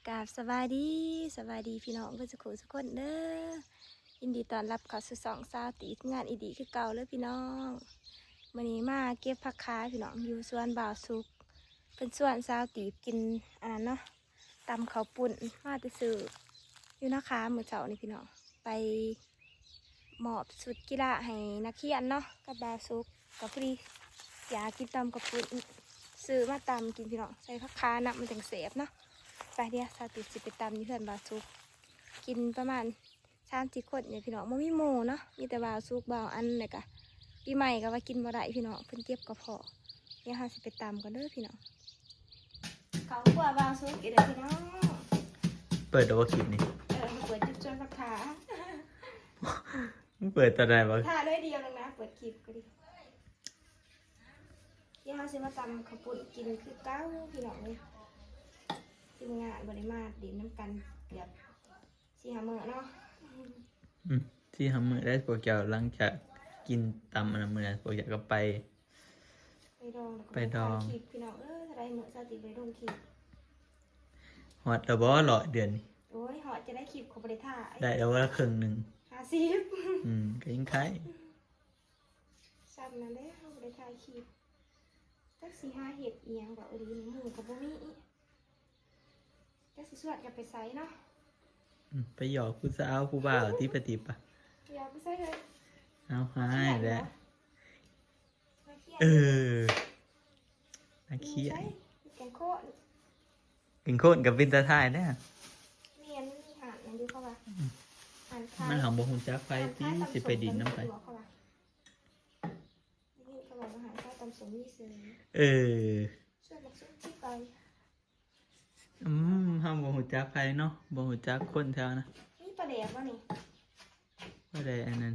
ກາບສະບາຍດີ ສະບາຍດີພີ່ນ້ອງເບິດສຸຂູສຸຄົນເດີ. ຍິນດີຕ້ອນຮັບເຂົ້າສູ່ຊ່ອງສາວຕີບ ງານອີ່ດີຄືເກົ່າເດີພີ່ນ້ອງ. ມື້ນີ້ມາເກັບຜັກຄາພີ່ນ້ອງ ຢູ່ສວນບ່າວສຸກ. ເພິ່ນຊວນສາວຕີບກິນອັນນັ້ນເນາະ ຕຳເຂົ້າປຸ້ນ. ມາແຕ່ຊື້ຢູ່ນາຄາມື້ເຊົ້ານີ້ພີ່ນ້ອງ ໄປ ມອບຊຸດກິລາໃຫ້ນັກຮຽນເນາະ ກັບບ່າວສຸກ. ກໍພໍດີຢາກກິນຕຳເຂົ້າປຸ້ນ ຊື້ມາຕຳກິນພີ່ນ້ອງ ໃສ່ຜັກຄານຳ ມັນຈັ່ງແຊບເນາະ. ໄປ ດຽວສາວຕິດຊິໄປຕຳຢູ່ເຮືອນບ່າວສຸກ ກິນປະມານສາມສີ່ຄົນນີ້ພີ່ນ້ອງ. ບໍ່ມີໝູ່ເນາະ ມີແຕ່ບ່າວສຸກ ບ່າວອັນ ແລ້ວກະປີໃໝ່ກໍວ່າກິນບໍ່ໄດ້ພີ່ນ້ອງ ເພິ່ນເຈັບກະເພາະ. ດຽວເຮົາຊິໄປຕຳກ່ອນເດີພີ່ນ້ອງ. ເຂົ້າຄົວບ່າວສຸກອີກເດີພີ່ນ້ອງ. ເປີດແລ້ວບໍ່ຄລິບນີ້? ເອີ ເປີດຈຸດຊວນຜັກຄາ. ມຶງເປີດຕອນໃດວະ? ຖ້າໜ້ອຍດຽວໜຶ່ງນະ ເປີດຄລິບກໍດີ. ດຽວເຮົາຊິມາຕຳເຂົ້າປຸ້ນກິນຄືເກົ່າພີ່ນ້ອງເອີຍ. ທີມງານບໍ່ໄດ້ມາຫຼິ້ນນຳກັນເກືອບສີ່ຫ້າມື້ເນາະ. ອືມ ສີ່ຫ້າມື້ໄດ້ພວກເຈົ້າ. ຫຼັງຈາກກິນຕຳອັນນັ້ນມື້ນັ້ນ ພວກເຈົ້າກໍໄປ ໄປດອງ ໄປດອງ. ຄລິບພີ່ນ້ອງເອີຍ ເທົ່າໃດມື້ສາວຕິດບໍ່ໄດ້ລົງຄລິບ. ຮອດແລ້ວບໍ່ຮ້ອຍເດືອນນີ້? ໂອ້ຍ ຮອດຈະໄດ້ຄລິບ ເຂົາບໍ່ໄດ້ຖ່າຍ. ໄດ້ແລ້ວວ່າເຄິ່ງໜຶ່ງ ຫ້າສິບ. ອືມ ກໍຍັງໄຄ ຊ້ຳນັ້ນແຫຼະ ເຮົາບໍ່ໄດ້ຖ່າຍຄລິບ. ຈັກຊິຫາເຮັດອີ່ຫຍັງບໍ່ ອີ່ຫຼີນີ້ ໝູ່ກໍບໍ່ມີອີກ. ຈັກຊິຊວນກັນໄປໃສເນາະ. ອືມ ໄປຫຍອກຜູ້ສາວຜູ້ບ່າວຕິ ໄປຕິປະ. ຫຍອກໄປໃສເຮີ້ຍ? ເອົາ ຫາຍແຫຼະ. ເອີ ໜ້າຄຽດ. ແກງໂຄນ ແກງໂຄນກໍເປັນຕາຖ່າຍເດ້. ແມ່ນ ມັນມີຮ້ານນັ້ນຢູ່ ເຂົາວ່າ ອືມ ຮ້ານຂາຍ. ມັນຫາບໍ່ຮູ້ຈັກໃຜຕິ ຊິໄປດິນນຳໃຜ. ເຂົາວ່າ ໄດ້ຍິນເຂົາວ່າຮ້ານຂາຍຕຳສົ້ມມີເສີຍ. ເອີ ຊວນບັກສຸກຊິໄປ. ອືມ ເຮົາບໍ່ຮູ້ຈັກໃຜເນາະ ບໍ່ຮູ້ຈັກຄົນແຖວນະ. ມີປາແດກບໍ່ນີ້? ປາແດກອັນນັ້ນ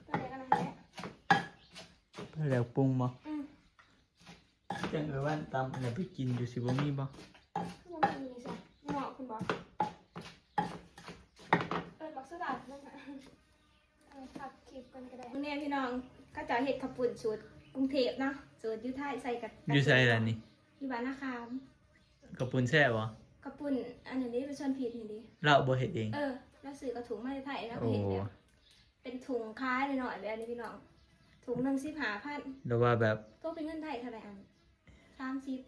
ປາແດກອັນນັ້ນແຫຼະ ປາແດກປຸງບໍ່? ອືມ ຈັ່ງເອີຍ ວ່າຕຳອັນນັ້ນໄປກິນຢູ່ ຊິບໍ່ມີບໍ່? ຄືບໍ່ມີນີ້ຊະ ເງາະພຸ້ນບໍ່? ເອີ ບັກສະຫຼັດນັ້ນນະ. ເອີ ພັກຄລິບກ່ອນກໍໄດ້. ມື້ນີ້ພີ່ນ້ອງ ເຂົາເຈົ້າເຮັດເຂົ້າປຸ້ນສູດກຸງເທບເນາະ ສູດຢູ່ໄທ ໃສ່ກັບ ຢູ່ໃສລະນີ້? ຢູ່ບ້ານນາຄາມ. ເຂົ້າປຸ້ນແຊບບໍ່? ເຂົ້າປຸ້ນອັນນັ້ນເດ້ ປະຊວນຜິດນີ້ເດ້. ລາວບໍ່ເຮັດເອງ? ເອີ ລາວຊື້ເຂົ້າຖົງມາແຕ່ໄທ ລາວກໍເຮັດແບບ ໂອ້ ເປັນຖົງຂາຍນ້ອຍໆແບບນີ້ພີ່ນ້ອງ ຖົງໜຶ່ງສິບຫ້າພັນ. ແລ້ວວ່າແບບ ຕົກເປັນເງິນໄທເທົ່າໃດອັນ? ສາມສິບ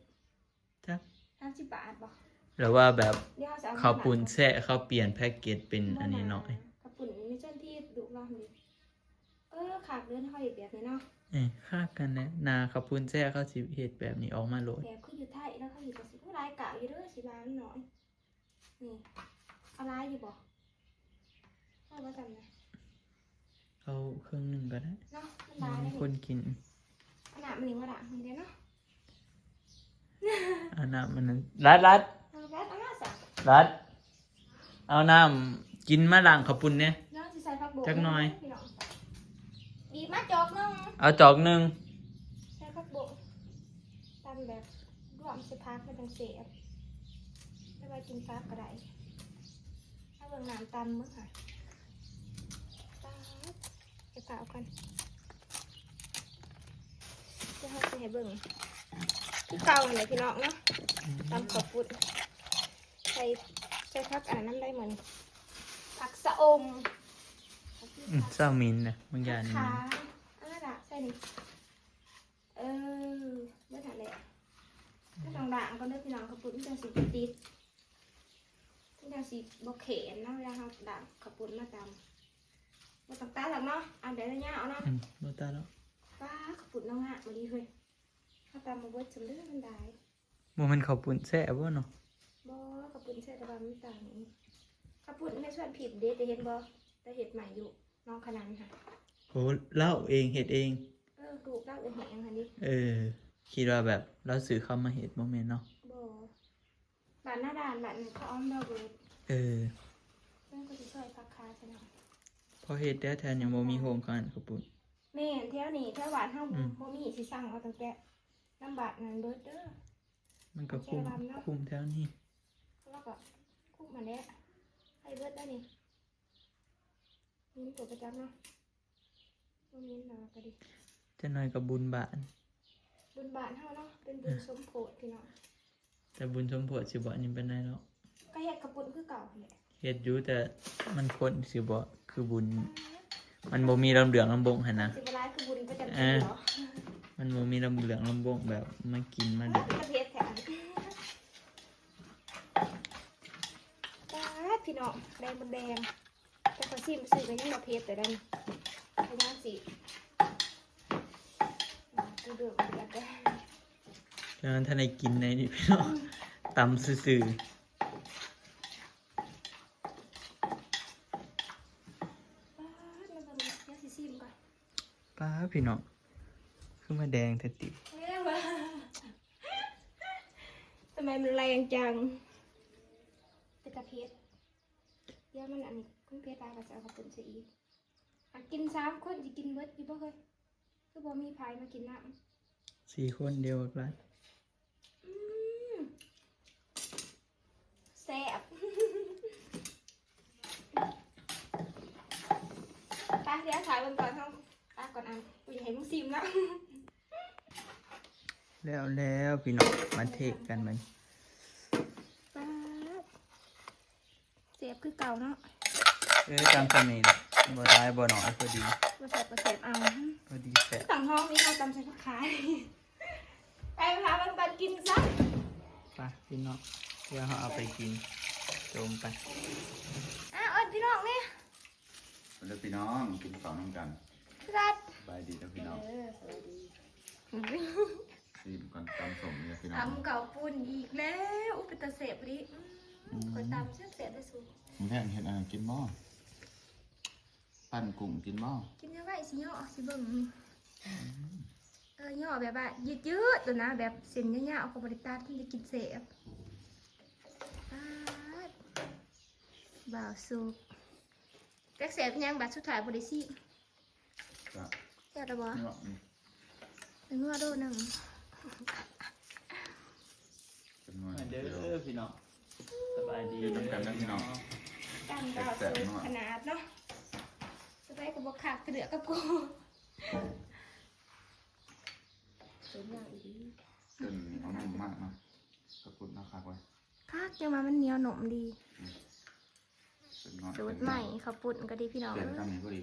ຈັກ ສາມສິບບາດບໍ່? ຫຼືວ່າແບບ ດຽວເຮົາຊິເອົາ ເຂົ້າປຸ້ນແຊະ ເຂົາປ່ຽນແພັກເກັດເປັນອັນນີ້ເນາະ. ເຂົ້າປຸ້ນມີຊົນທີ່ດຸເນາະ. ເອີ ຄັກເດີ ເຮົາເຮັດແບບນີ້ເນາະ. ເອີ ຄັກຫັ້ນແຫຼະ ໜ້າເຂົ້າປຸ້ນແຊະ ເຂົາຊິເຮັດແບບນີ້ອອກມາໂລດ. ແບບຄືຢູ່ໄທເນາະ ເຂົາເຮັດຈັ່ງຊີ້. ໂອ້ ຫຼາຍກາກຢູ່ເດີ ຊິວ່າມັນໜ້ອຍ. ນີ້ ເອົາຫຼາຍຢູ່ບໍ່? ພໍບໍ່ຊ່ຳນະ? ເອົາເຄິ່ງໜຶ່ງກໍໄດ້ເນາະ ມັນຫຼາຍ ມີຄົນກິນ. ເອົານ້ຳມັນນີ້ມາລ້າງໃຫ້ແດ່ເນາະ. ເອົານ້ຳມັນນັ້ນ ລັດ ລັດ ເອົາລັດ ເອົາມາຊະ ລັດ ເອົານ້ຳກິນມາລ້າງເຂົ້າປຸ້ນແດ່. ນ້ອງຊິໃສ່ຜັກບົ້ງ ຈັກໜ່ອຍ ພີ່ນ້ອງ ບີບມາຈອກໜຶ່ງ ເອົາຈອກໜຶ່ງ ໃສ່ຜັກບົ້ງ ຕຳແບບລວມໃສ່ຜັກ ມັນຈັ່ງແຊບ. ແຕ່ວ່າກິນຜັກກໍໄດ້. ເອົາເບິ່ງນ້ຳຕຳເບິ່ງຫາ ປາດ ເກັບຜ້າອອກກ່ອນ. ດຽວເຮົາຊິໃຫ້ເບິ່ງຄືເກົ່າຫັ້ນແຫຼະພີ່ນ້ອງເນາະ. ອືມ ຕຳເຂົ້າປຸ້ນ ໃສ່ ໃສ່ຜັກອັນນັ້ນນຳໄດ້ມື້ນີ້ ຜັກຊະອົມ. ອືມ ຊາວມິນນະ ບາງຢ່າງນີ້ ຂາ ອັນນັ້ນລະໃສ່ນີ້. ເອີ ເບິດຫັ້ນແຫຼະ. ມັນຕ້ອງລ້າງກ່ອນເດີພີ່ນ້ອງ ເຂົ້າປຸ້ນມັນຈັ່ງຊິບໍ່ຕິດ ມັນຈັ່ງຊິບໍ່ແຂນເນາະ ເວລາເຮົາລ້າງເຂົ້າປຸ້ນມາຕຳ. ບໍ່ຕ້ອງຕັດດອກເນາະ ເອົາແບບຍາວໆເອົາເນາະ. ອືມ ບໍ່ຕັດດອກ. ປາດ ເຂົ້າປຸ້ນເຮົາງາມອີ່ຫຼີເຮີ້ຍ. ເຮົາຕຳບໍ່ເບິດຊຳເດີ ມັນຫຼາຍ. ບໍ່ແມ່ນເຂົ້າປຸ້ນແຊະບໍ່ເນາະ? ບໍ່ ເຂົ້າປຸ້ນແຊະ ແຕ່ວ່າມັນຕ່າງ. ເຂົ້າປຸ້ນແມ່ຊວນຜິດເດ້ ແຕ່ເຫັນບໍ່ ແຕ່ເຮັດໃໝ່ຢູ່ໜອງຂະໜັນຫັ້ນ. ໂອ້ ລາວເອງເຮັດເອງ? ເອີ ລູກລາວເອງເຮັດເອງຫັ້ນເດ້. ເອີ ຄິດວ່າແບບລາວຊື້ເຂົ້າມາເຮັດ ບໍ່ແມ່ນເນາະ? ບໍ່. ບ້ານນາດ່ານ ບ້ານຂະອອມດອກເວີດ. ເອີ ເພິ່ນກໍຊິຊ່ອຍພັກຄາຊະເນາະ. ພໍເຮັດແດ່ ແຖວນີ້ບໍ່ມີໂຮງງານເຂົ້າປຸ້ນ. ແມ່ນ ແຖວນີ້ ແຖວບ້ານເຮົາ ອືມ ບໍ່ມີ ຊິສັ່ງເອົາຕັ້ງແຕ່ນຳບ້ານນັ້ນເບິດເດີ. ມັນກໍຄຸມ ແຖວລຳເນາະ ຄຸມແຖວນີ້ ແລ້ວກໍຄຸມຫັ້ນແຫຼະ ໃຫ້ເບິດໄດ້ນີ້. ມີຕົວປະຈຳເນາະ ບໍ່ມີແລ້ວກໍດີ. ຈັກໜ້ອຍກໍບຸນບ້ານ ບຸນບ້ານເຮົາເນາະ ເປັນບຸນ ເອີ ສົມໂພດພີ່ນ້ອງ. ແຕ່ບຸນສົມໂພດຊິບໍ່ອັນນີ້ປານໃດເນາະ. ກໍເຮັດເຂົ້າປຸ້ນຄືເກົ່າຫັ້ນແຫຼະ. ເຮັດຢູ່ ແຕ່ມັນຄົນຊິບໍ່ຄືບຸນ ມັນບໍ່ມີລຳເຫຼືອງລຳບົງຫັ້ນນະ. ຊິບໍ່ຫຼາຍຄືບຸນປະຈຳປີບໍ? ເອີ ມັນບໍ່ມີລຳເຫຼືອງລຳບົງແບບມາກິນມາເດີ່ນ. ເອີ ເປັນຕາເຜັດແທ້ອັນນີ້. ປາດ ພີ່ນ້ອງ ໄຂ່ມົດແດງ. ແຕ່ຂ້ອຍຊີມຊື່ກໍຍັງບໍ່ເຜັດ ແຕ່ດຳ ກໍຍັງຊິ ຄືເດີມ ເດືອດເດ້. ຍັງທັນໄດ້ກິນໃນນີ້ພີ່ນ້ອງ ຕຳຊື່ໆ. ປາດ ມັນກໍມີ ດຽວຊິຊີມກ່ອນ. ປາດ ພີ່ນ້ອງ ຄືມາແດງແທ້ຕິ. ເອີ ວ່າ ທຳໄມມັນແລງຈັງ ເປັນຕາເຜັດ. ດຽວມັນອັນນີ້ ມັນເຜັດຫຼາຍ ກໍຈະເອົາເຂົ້າປຸ້ນໃສ່ອີກ. ຫາກກິນສາມຄົນ ຊິກິນເບິດຢູ່ບໍ່ເຮີ້ຍ? ຄືບໍ່ມີໃຜມາກິນນຳ. ສີ່ຄົນດຽວບັກຫຼາຍ. ອືມ ແຊບ. ໄປ ດຽວຖ່າຍເບິ່ງກ່ອນ ເຮົາ ຕາກ່ອນອັນ ກູຢາກໃຫ້ມຶງຊີມນະ. ແລ້ວ ແລ້ວ ພີ່ນ້ອງ ມາເທກກັນບັດນີ້. ປາດ ແຊບຄືເກົ່າເນາະ. ເອີ ຕຳສ່ຳນີ້ແຫຼະ ບໍ່ຫຼາຍບໍ່ໜ້ອຍ ພໍດີ. ບໍ່ແຊບກໍແຊບເອົາ ພໍດີແຊບ. ຕັງຫອມນີ້ເຮົາຕຳໃສ່ຜັກຂາ. ໄປຫາເບິ່ງຕອນກິນຊະ. ໄປພີ່ນ້ອງ ດຽວເຮົາເອົາໄປກິນ ໂຈມໄປ. ອ່າ ເອີ້ນພີ່ນ້ອງແດ່. ມາເດີພີ່ນ້ອງ ກິນເຂົ້ານຳກັນ. ສະບາຍດີເດີພີ່ນ້ອງ. ເອີ ສະບາຍດີ. ຊີມກ່ອນ ຕຳສົ້ມນີ້ພີ່ນ້ອງ ຕຳເຂົ້າປຸ້ນອີກແລ້ວ. ອຸ ເປັນຕາແຊບອີ່ຫຼີ. ອືມ ອືມ ຂ້ອຍຕຳແຊບໆ ເດີສູ. ມື້ແລງເຮັດອັນນັ້ນກິນບໍ່? ປັ້ນກຸ້ງກິນບໍ່? ກິນຫຍັງໄວ້ ຊິຍໍ້ ຊິເບິ່ງ. ອືມ ເອີ ຍໍ້ແບບວ່າຍືດໆ ໂຕນະ ແບບເສັ້ນຍາວໆ ເຂົາບໍ່ໄດ້ຕັດ ມັນຈະກິນແຊບ. ປາດ ບ່າວສຸກ ຈັກແຊບຫຍັງ ບາດສຸດທ້າຍບໍ່ໄດ້ຊີມ. ແຊບ ແຊບແລ້ວບໍ່? ເນາະ ອືມ ເປັນຫົວໂລໜຶ່ງ. ເປັນຫົວ ມາເດີພີ່ນ້ອງ ສະບາຍດີ ກິນນຳກັນເດີພີ່ນ້ອງ. ຕຳບ່າວສຸກຂະໜາດເນາະ. ສະບາຍກໍບໍ່ຄັກ ກະເດືອກກັບກູ. ເປັນຫຍັງອີກ? ເສັ້ນໜຽວໜຸ່ມມາກເນາະ ກະປຸ້ນເນາະ ຄັກເວີຍ. ຄັກ ຈັ່ງວ່າມັນໜຽວໜຸ່ມດີ. ອືມ ສູດໃໝ່ເຂົ້າປຸ້ນກໍດີພີ່ນ້ອງ. ເສັ້ນຈຳນີ້ພໍດີ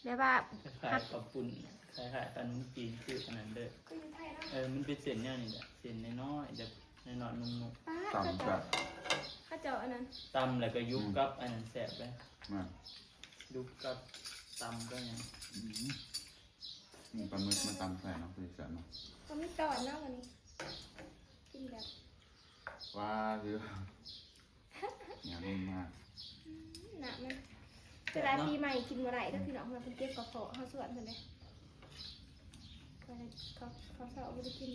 ແບບວ່າ ຄ້າຍໆ ເຂົ້າປຸ້ນ ຄ້າຍໆ ຂະໜົມຈີນ ຄືອັນນັ້ນເດີ ຄືຢູ່ໄທເນາະ. ເອີ ມັນເປັນເສັ້ນແນວນີ້ແຫຼະ ເສັ້ນນ້ອຍໆ ແບບນ້ອຍໆ ນຸ່ມໆ. ຕຳແຊບ ເຂົາເຈົ້າອັນນັ້ນ ຕຳແລ້ວກໍຢຸບ ອືມ ກັບອັນນັ້ນແຊບເລີຍ. ແມ່ນ ຢຸບກັບຕຳກັບຫຍັງ. ອືມ ມີປາໝຶກມາຕຳໃສ່ເນາະ ຄືຊິແຊບເນາະ. ກໍມີຕອນເນາະ ວັນນີ້ກິນແບບ ວ້າວ ຫຍັງມາກ. ອືມ ນ້ຳມັນ ເວລາປີໃໝ່ກິນບໍ່ໄດ້ເດີພີ່ນ້ອງ ເພິ່ນເກັບກະເພາະ ເຮົາຊວນເພິ່ນເດ້. ເຂົາ ເຂົາ ເຂົາເຊົາບໍ່ໄດ້ກິນ.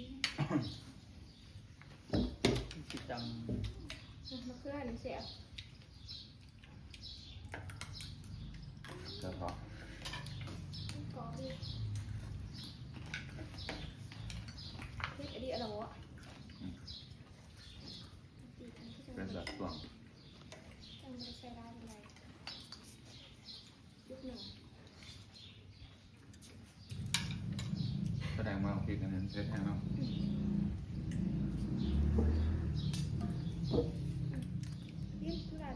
ຊິຕຳ ອືມ ມະເຂືອນີ້ແຊບ. ແຊບບໍ່? ມັນກອບດີ ເຜັດອີ່ຫຼີ ອະລະບໍ່? ອືມ ເຜັດແບບຊ່ວງ ຈັ່ງບໍ່ໄດ້ໃສ່ຫຼາຍປານໃດ ຈຸດໜຶ່ງ. ສະແດງວ່າພິກອັນນັ້ນເຜັດແຮງເນາະ. ອືມ ກິນຄືກັນ.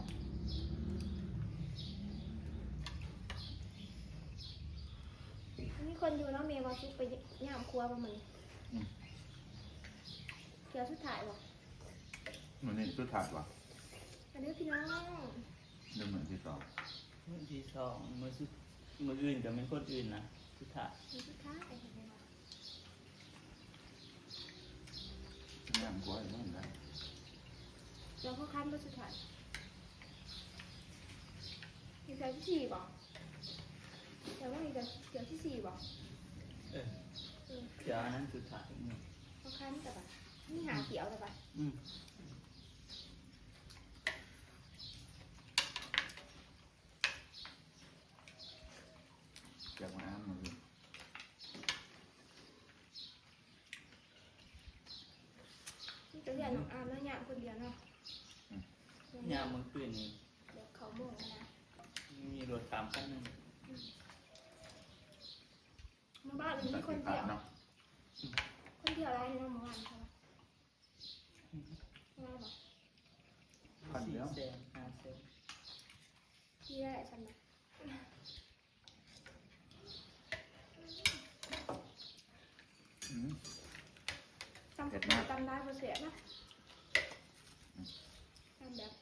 ມີຄົນຢູ່ເນາະ ແມ່ວ່າສຸກໄປຍາມຄົວປະມານນີ້. ອືມ ເທື່ອສຸດທ້າຍບໍ່? ມື້ນີ້ສຸດທ້າຍບໍ່? ມາເດີພີ່ນ້ອງ ເດີມື້ທີສອງ ມື້ທີສອງ ມື້ສຸດ ມື້ອື່ນກໍແມ່ນຄົນອື່ນນະ ສຸດທ້າຍ ມື້ສຸດທ້າຍ. ງາມກວ່າອີກເນາະ ເຈົ້າຄືຄັນບໍ່ສຸດທ້າຍ ມີເທື່ອທີສີ່ບໍ່? ແຕ່ວ່າມີເທື່ອທີສີ່ບໍ່? ເອີ ເອີ ເທື່ອອັນນັ້ນສຸດທ້າຍເນາະ ເຂົາຄັນແຕ່ບາດ ມີຫ້າຖ້ຽວແຕ່ບາດ. ອືມ ຢາກມາອ່ານມື້ອື່ນ ມີແຕ່ເຮືອນນ້ອງອາມເນາະ ຍາມຄົນດຽວເນາະ. ອືມ ຍາມມື້ຄືນນີ້ ແບບເຂົ້າໂມງນະ ມີລົດຕາມຄັນໜຶ່ງ. ອືມ ມື້ບ້ານນີ້ມີຄົນທ່ຽວ ເນາະ ອືມ ຄົນທ່ຽວຫຼາຍເນາະ ມື້ວານເຂົາວ່າ. ອືມ ຫຼາຍບໍ່? ແສນ ຫ້າແສນ ທີ່ໄດ້ຊ່ຳນະ. ອືມ ຕຳ ເຜັດມາກ ຕຳຫຼາຍບໍ່ແຊບນະ. ອືມ ຕຳແບບ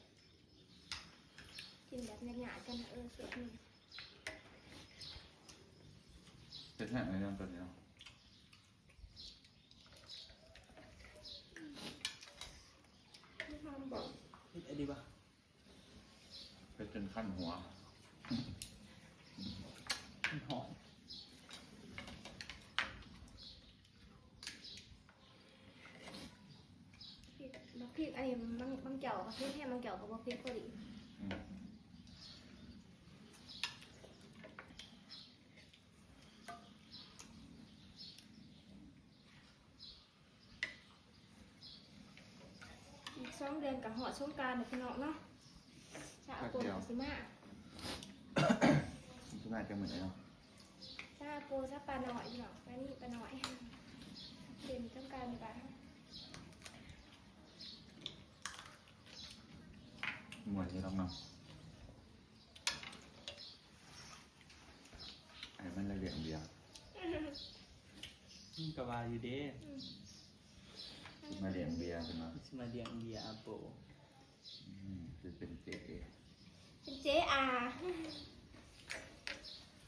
ກິນແບບຫຍາດໆກັນນະ ເອີ ແຊບນີ້. ເຜັດແຮງເລີຍເນາະ ຕອນນີ້ເນາະ. ເຜັດອີ່ຫຼີບໍ່? ເຜັດຈົນຄັນຫົວ ມັນຮ້ອນ. ພລິກ ບັກພລິກອັນນີ້ບາງ ບາງເຈົ້າກໍເຜັດແຮງ ບາງເຈົ້າກໍບໍ່ເຜັດ ພໍດີ. ອືມ. ອີກສອງເດືອນກໍຮອດສົງການແລ້ວພີ່ນ້ອງເນາະ. ສາວໂກນກໍຊິມາ ຊິມາຈັກມື້ເນາະ. ສາວໂກນ ສາວປານ້ອຍພີ່ນ້ອງ ປານີ້ປານ້ອຍ ເປັນສົງການຢູ່ບ້ານ. ມ່ວນຢູ່ດອກເນາະ. ໃຫ້ມັນລະລ້ຽງເບຍ ມັນກໍວ່າຢູ່ເດ້. ອືມ ຊິມາລ້ຽງເບຍເພິ່ນວ່າ ຊິມາລ້ຽງເບຍອາໂປ. ອືມ ຄືເປັນເຈ ເປັນເຈອາ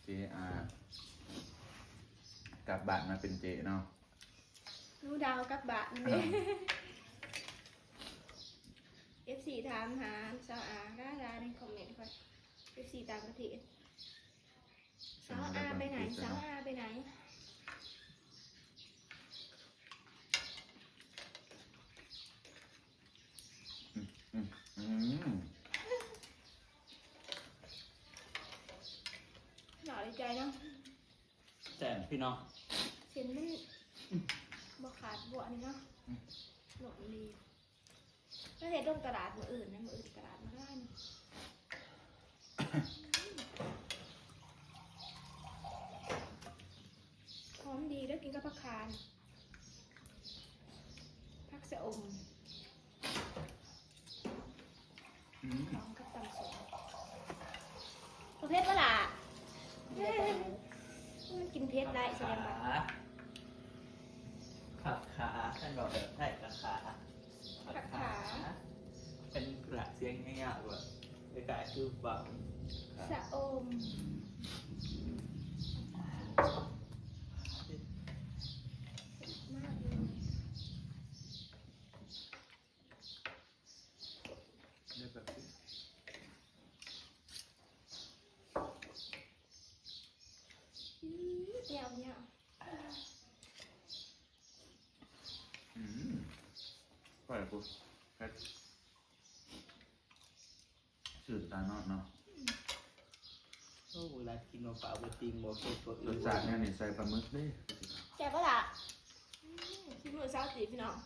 ເຈອາ ກັບບ້ານມາເປັນເຈເນາະ. ໜູດາວກັບບ້ານເດ້. ເອັຟຊີຖາມຫາສາວອາຫຼາຍໆໃນຄອມເມັນຂ້ອຍ ເອັຟຊີຕ່າງປະເທດ. ສາວອາໄປໄຫນ? ສາວອາໄປໄຫນ? ອືມ ອືມ ໜ້າດີໃຈເນາະ. ແຊບພີ່ນ້ອງ ເສັ້ນມັນ ອືມ ບໍ່ຂາດບົວນີ້ເນາະ. ອືມ ໜຸ່ມດີ. ລາວເຮັດລົງຕະຫຼາດມື້ອື່ນນະ ມື້ອື່ນຕະຫຼາດມາຫຼາຍ. ຫອມດີເດີ ກິນກັບຜັກຄາ ຜັກຊະອົມ. ອືມ ພ້ອມກັບຕຳສົ້ມ. ບໍ່ເຜັດບໍ່ຫຼ້າ? ມັນກິນເຜັດໄດ້ ສະແດງວ່າ ຜັກຂາ ຄັນເວົ້າແບບໄທກະຂາ ຜັກຂາ ເປັນກະສຽງຍາກໆ ແບບຄ້າຍໆຄືເວົ້າ ສະອົມ. ມາກເລີຍ. ອືມ ແຈ່ວເນາະ. ອືມ ໄປພຸ້ນ ເຜັດ ຊື່ນຕາເນາະ ເນາະ. ອືມ ໂອ້ ເວລາກິນເຂົ້າປາກບໍ່ຕິງ ບໍ່ເຜັດບໍ່ອື່ນ. ລົດຊາດແນວນີ້ໃສ່ປາໝຶກເດ້. ແຊບບໍ່ລະ? ອືມ ຊີມືສາວຕີບ ພີ່ນ້ອງ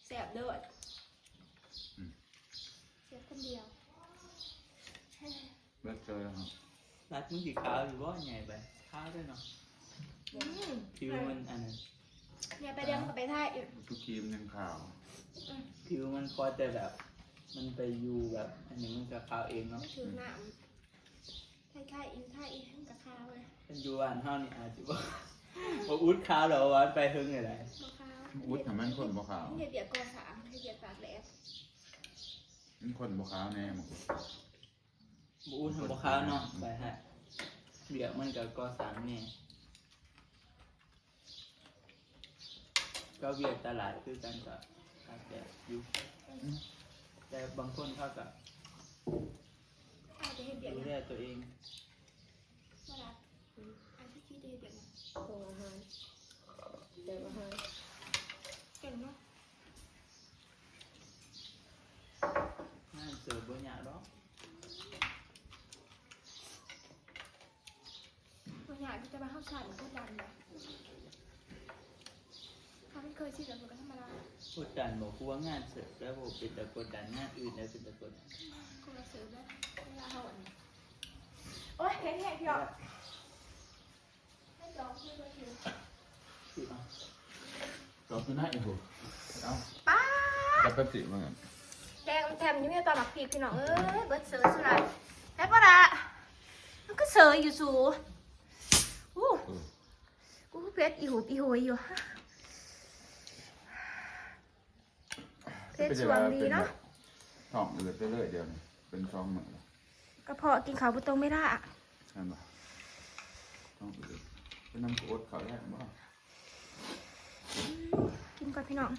ແຊບເລີດ. ອືມ ແຊບຄົນດຽວ. ເບິດເຊີຍເນາະ. ລັດມັນຊິຂາວຢູ່ບໍ່? ໃຫຍ່ໄປ ຂາວເດ້ເນາະ. ອືມ ຜິວມັນອັນນັ້ນ ໃຫຍ່ໄປດຽວມັນກໍໄປຖ່າຍອີກ. ທຸກທີມັນຍັງຂາວ. ອືມ ຜິວມັນພໍແຕ່ແບບ ມັນໄປຢູ່ແບບ ອັນນີ້ມັນກໍຂາວເອງເນາະ. ມັນຖືກນ້ຳ ຖ່າຍໆອີກ ຖ່າຍອີກ ມັນກໍຂາວເລີຍ. ຄັນຢູ່ບ້ານເຮົານີ້ອາດຈະບໍ່ ບໍ່ອຸດຂາວດອກ ວ່າມັນໄປເຖິງແນວໃດ. ບໍ່ຂາວ ອຸດໃຫ້ມັນຄົນບໍ່ຂາວ. ມັນເຮັດວຽກກໍ່ສ້າງ ເຮັດວຽກຕາກແດດ. ມັນຄົນບໍ່ຂາວແນ່ ບໍ່ອຸດຫັ້ນບໍ່ຂາວເນາະ. ອືມ ໄປຫາວຽກມັນກໍກໍ່ສ້າງແນ່ ກໍວຽກຕະຫຼາດຄືກັນ ກໍອາດຈະຢູ່. ອືມ ແຕ່ບາງຄົນເຂົາກໍອາດຈະເຮັດວຽກ ດູແລຕົວເອງ. ບໍ່ລະ ອືມ ອາທິດທີ່ຈະເຮັດຫຍັງ? ໂຮງອາຫານ ເສີບອາຫານ. ເກັ່ງເນາະ. ງານເສີບບໍ່ຍາກດອກ. ບໍ່ຍາກ ແຕ່ວ່າເຮົາສ້າງກົດດັນນະ. ຖ້າມັນເຄີຍຊິນແລ້ວມັນກໍທຳມະດາ. ກົດດັນບໍ່? ຄືວ່າງານເສີບແລ້ວບໍ່ເປັນຕາກົດດັນ, ງານອື່ນແລ້ວເປັນຕາກົດດັນ. ຄົນລະເສີບແລ້ວ ເວລາເຮົາອັນ ໂອ້ຍ ເຫັນແຮງພີ່ນ້ອງ. ຈອກຢູ່ໃນອີກພຸ້ນ. ເອົາ ປ້າ ຈະໄປຊິວ່າຊັ້ນ. ແກງແຖມຢູ່ ມີແຕ່ໝາກພິກ ພີ່ນ້ອງເອີຍ ເບິດເຊີຍສຸດລະ. ເຜັດບໍ່ລະ? ມັນກໍເຊີຍຢູ່ສູ. ອູ້ ອືມ ອູ້ ເຜັດອີຫູບອີຫູຍຢູ່. ເຜັດຊ່ວງດີເນາະ. ທ້ອງອືດໄປເລີຍດຽວນີ້ ເປັນສອງມື້ແລ້ວ ກະເພາະກິນເຂົ້າບໍ່ຕົງເວລາ. ແມ່ນບໍ່? ທ້ອງອືດ ເປັນນຳກະອົດເຂົ້າແລ້ວບໍ່? ອືມ ກິນກ່ອນພີ່ນ້ອງ.